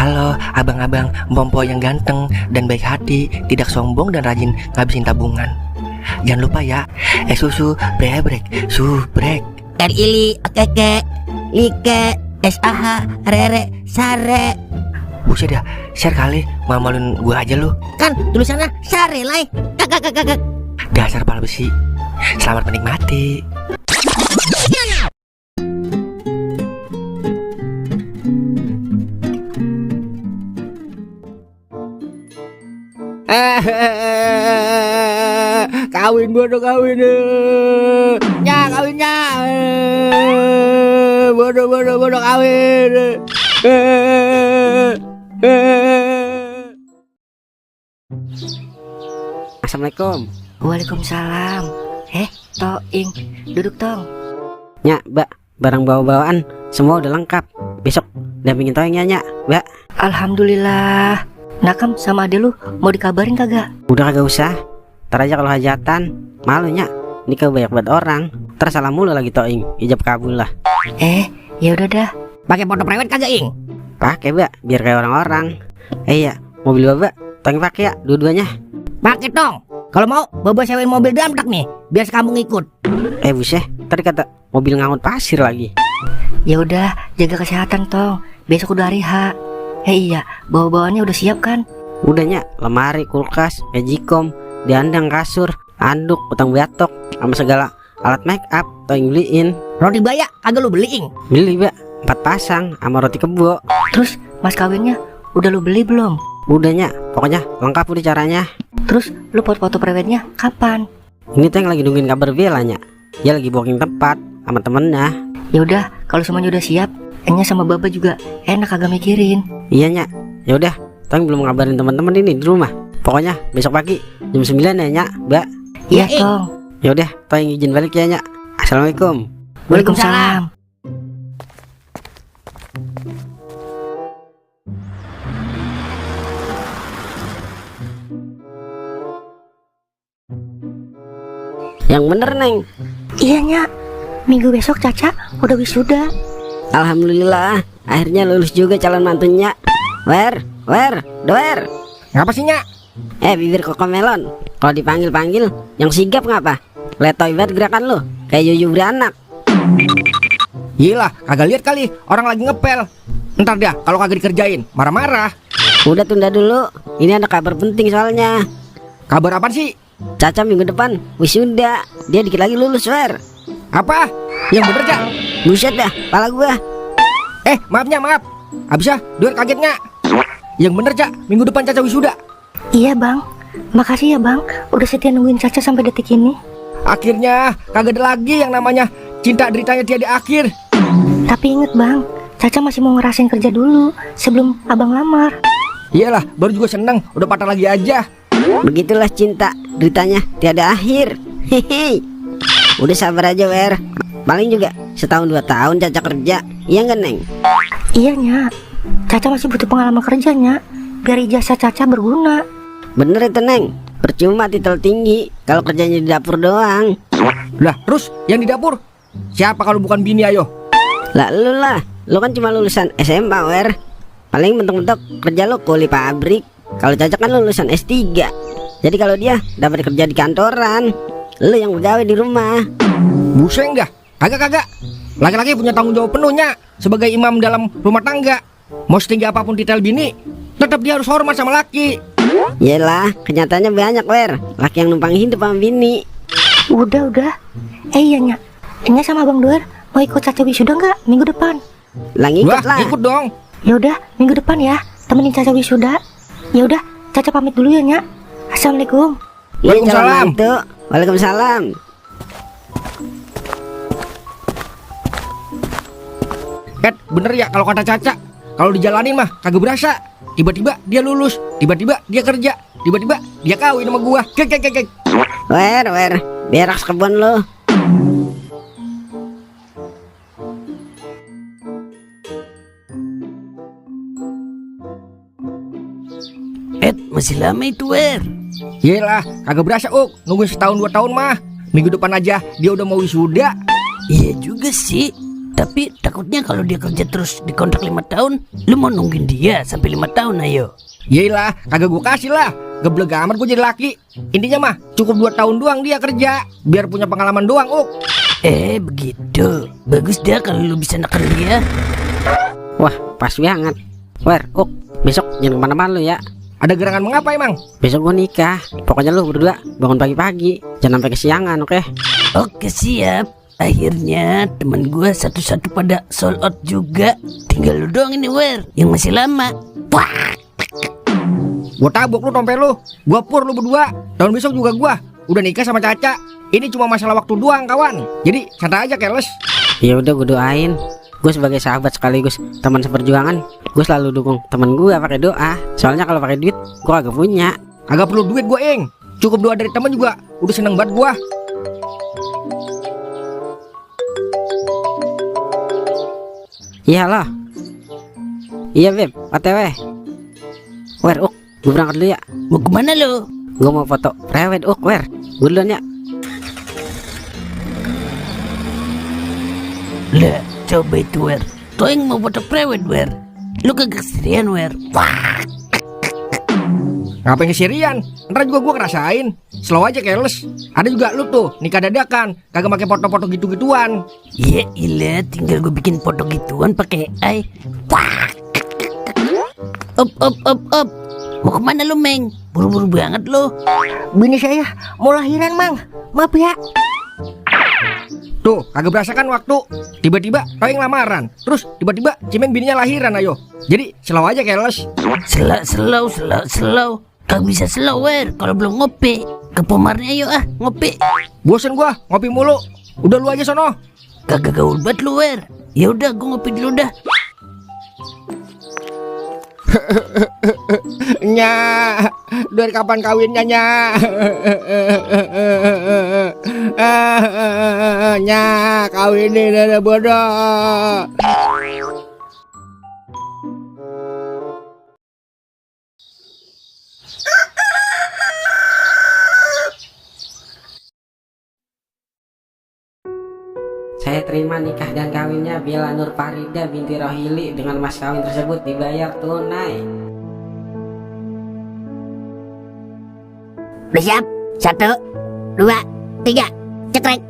Halo abang-abang Mpompo yang ganteng dan baik hati, tidak sombong dan rajin ngabisin tabungan. Jangan lupa ya, susu brebrek, subrek. Ili, keke, like, SAH, rere, sare. Buset dah, share kali, malu-maluin gua aja lu. Kan tulisannya sare lai. Kak. Dasar pala besi. Selamat menikmati. Kawin bodoh kawin. Ya kawinnya. Bodoh kawin. Assalamualaikum. Waalaikumsalam. Toing, duduk tong. Nyak, Mbak, barang bawa-bawaan semua udah lengkap. Besok dampingin Toingnya, Nyak, Mbak. Alhamdulillah. Nakam sama ade lu mau dikabarin kagak? Udah kagak usah. Ntar aja kalau hajatan. Malu, Nyak. Nikah banyak banget orang. Ntar salah mulu lagi Toing. Ijab kabul lah. Ya udah dah. Pakai foto prewed kagak, Ing? Pakai, Mbak, biar kayak orang-orang. Iya, mobil Bapak Toing pakai ya dua-duanya. Pakai dong. Kalau mau, Baba sewain mobil damtak nih, biar kamu ngikut. Buset, tadi kata mobil ngangkut pasir lagi. Ya udah, jaga kesehatan tong. Besok udah hari H. Iya, bawa-bawaannya udah siap kan? Udah, Nyak, lemari, kulkas, magicom, diandang, kasur, anduk, utang batok, sama segala alat make up Toing beliin. Roti bayak kagak lu beli, Ing? Beli, Mbak, 4 pasang sama roti kebo. Terus mas kawinnya udah lu beli belum? Udah, Nyak, pokoknya lengkap udah caranya. Terus lu foto-foto prewednya kapan? Ini Teng lagi nungguin kabar Bella, Nyak. Dia lagi booking tempat sama temennya. Ya udah, kalau semuanya udah siap, Enya sama Baba juga enak kagak mikirin. Iya, Nyak. Ya udah, Teng belum ngabarin teman-teman ini di rumah. Pokoknya besok pagi jam 9 ya, Nyak, Mbak. Iya, Tong. Ya udah, Teng izin balik ya, Nyak. Assalamualaikum. Waalaikumsalam. Yang bener, Neng. Iya, Nyak. Minggu besok Caca udah wisuda. Alhamdulillah, akhirnya lulus juga calon mantunya. Doer. Ngapa sih, Nyak? Bibir koko melon. Kalau dipanggil-panggil, yang sigap ngapa? Letoy banget gerakan lu, kayak Yuyu beranak. Gila, kagak lihat kali orang lagi ngepel. Ntar dah kalau kagak dikerjain, marah-marah. Udah tunda dulu, ini ada kabar penting soalnya. Kabar apa sih? Caca minggu depan wisuda. Dia dikit lagi lulus, Wer. Apa? Yang bener, Cak? Buset dah, pala gua. Maaf. Abisnya, Doer kaget nggak? Yang bener, Cak, minggu depan Caca wisuda. Iya, Bang. Makasih ya, Bang. Udah setia nungguin Caca sampai detik ini. Akhirnya kagak ada lagi yang namanya cinta deritanya tiada akhir. Tapi inget, Bang, Caca masih mau ngerasain kerja dulu sebelum Abang lamar. Iyalah, baru juga seneng, udah patah lagi aja. Begitulah cinta, deritanya tiada akhir. Hehe. Udah sabar aja, Wer. Paling juga setahun 2 tahun Caca kerja. Iya nggak, Neng? Iya, Nyak. Caca masih butuh pengalaman kerjanya biar ijazah Caca berguna. Bener itu, Neng. Percuma titel tinggi kalau kerjanya di dapur doang. Lah, terus yang di dapur siapa kalau bukan bini, ayo? Lah lu kan cuma lulusan SMA, Wer. Paling mentok-mentok kerja lo kuli pabrik. Kalau Caca kan lulusan S3. Jadi kalau dia dapat kerja di kantoran, lu yang pegawai di rumah. Buseng dah. Kagak. Laki-laki punya tanggung jawab penuhnya sebagai imam dalam rumah tangga. Mau setinggi apapun titel bini, tetap dia harus hormat sama laki. Yelah, kenyataannya banyak, Wer. Laki yang numpang hidup sama bini. Udah. Iya, Nyak. Enya sama Bang Doer mau ikut Caca wisuda nggak minggu depan? Ikut lah. Ikut dong. Ya udah, minggu depan ya. Temenin Caca wisuda. Ya udah, Caca pamit dulu ya, Nyak. Assalamualaikum. Waalaikumsalam. Waalaikumsalam. Bener ya kalau kata Caca, kalau dijalanin mah kagak berasa. Tiba-tiba dia lulus, tiba-tiba dia kerja, tiba-tiba dia kawin sama gua. Kek. Wer, berak kebun lo. Masih lama itu, Wer. Yelah, kagak berasa, nungguin setahun 2 tahun mah. Minggu depan aja dia udah mau wisuda. Iya juga sih. Tapi takutnya kalau dia kerja terus di kontrak 5 tahun, lu mau nungguin dia sampai 5 tahun ayo. Yelah, kagak gue kasih lah. Geblek amat gue jadi laki. Intinya mah cukup 2 tahun doang dia kerja, biar punya pengalaman doang, Begitu. Bagus dah kalau lu bisa neken dia. Wah, pas banget. Wer, besok jangan kemana-mana lu ya. Ada gerangan mengapa emang? Besok gua nikah. Pokoknya lu berdua bangun pagi-pagi, jangan sampai kesiangan, oke? Oke, siap. Akhirnya teman gua satu-satu pada sold out juga. Tinggal lu doang ini, Wer, yang masih lama. Wah. Gua tabok lu tompel lu. Gua pur lu berdua. Tahun besok juga gua udah nikah sama Caca. Ini cuma masalah waktu doang, kawan. Jadi santai aja, keles. Ya udah, gue doain. Gue sebagai sahabat sekaligus teman seperjuangan, gue selalu dukung temen gue pakai doa. Soalnya kalau pakai duit, gue agak punya. Agak perlu duit gua, Eng. Cukup doa dari teman juga udah seneng banget gua. Iya loh. Iya Beb, OTW. Wer, gue berangkat dulu ya. Mau kemana lu? Gue mau foto prewed, Wer. Gue duluan ya. Lah, coba itu, Wer. Toing mau foto prewed, Wer. Lu kagak keserian, Wer. Wah. Ngapain kesirian? Ntar juga gua ngerasain. Slow aja, keles. Ada juga lu tuh nikah dadakan, kagak pakai foto-foto gitu-gituan. Ya ilah, tinggal gue bikin foto gituan pakai AI. Wah. Up. Mau kemana lu, Meng? Buru-buru banget lu. Bini saya mau lahiran, Mang. Maaf ya. Tuh, kagak berasa kan waktu. Tiba-tiba Toing lamaran. Terus tiba-tiba Cimeng bininya lahiran, ayo. Jadi slow aja, keles. Slow. Kagak bisa slow, Wer, kalau belum ngopi. Ke pemarnya ayo ngopi. Bosen gua ngopi mulu. Udah lu aja sono. Kagak gaul banget lu, Wer. Ya udah, gue ngopi dulu dah. Nya, dari kapan kawinnya, Nya? Nya, kawinin nenek bodoh. Saya terima nikah dan kawinnya Bella Nur Farida binti Rohili. Dengan mas kawin tersebut dibayar tunai. Udah siap? 1, 2, 3, cekrek.